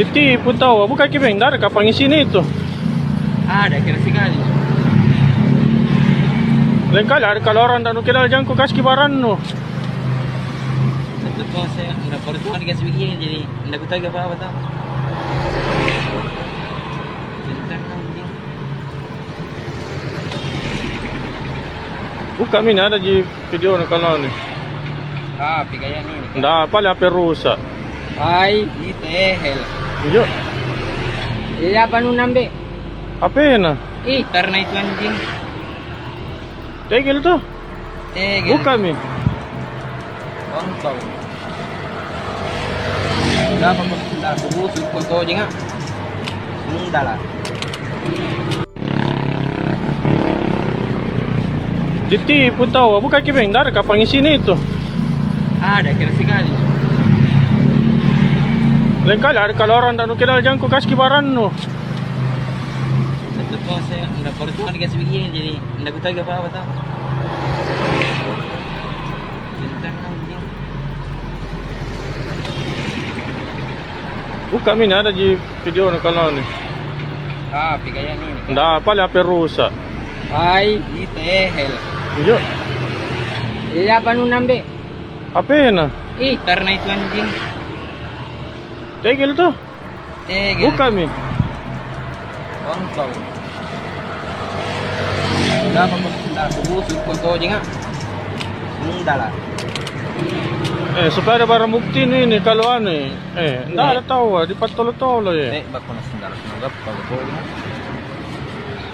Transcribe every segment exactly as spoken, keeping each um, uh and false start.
Tipu tau, buka ki beng, dari kapan isini itu? Ada, kira sekali. Lain kali ada kalau orang tak nu kenal, jangan ku kasih ki barang nu. Betul, saya ndak perlu Tuhan dikasih begini, jadi ndak ku tahu apa-apa tau. Tentang anjing. Buka mi ni, ada ji video na kalau ni. Ah, pi gaya ni. Ndak, paling H P rusak. Ai, di tehel. Iyo. Iya, apa nu nambe? H P na. Ih, karena itu anjing. Tegel tu. Tegel. Buka mi. Kontol. Dapat kontol. Dah, aku busuk kontol je ngak. Sunda lah. Ditipu tau, buka ki beng, dari kapan isini itu? Ada, kira sekali. Lain kali ada kalau orang tak nu kenal, jangan ku kasih ki barang nu. Betul, saya ndak perlu Tuhan dikasih begini, jadi ndak ku tahu apa-apa tau. Tentang anjing. Buka mi ni, ada ji video na kalau ni. Ah, pi gaya ni. Ndak, paling H P rusak. Ai, di tehel. Iyo. Iya, apa nu nambe? H P na. Ih, karena itu anjing. Tegel tu. Tegel. Buka mi. Kontol. Dah, apa kontol? Aku busuk kontol je ngak. Sunda lah. Eh, supaya ada barang bukti ni, ni kalau anu. Eh, ndak ada tau, ah, di patolo-tolo ya. Eh, bak kono sunda lah, sunda lah, kalau kau ni.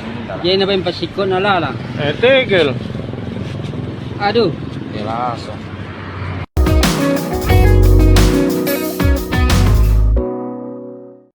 Sunda lah. Jadi napa yang pasikon na lah lah? Eh, tegel. Aduh. Eh, langsung.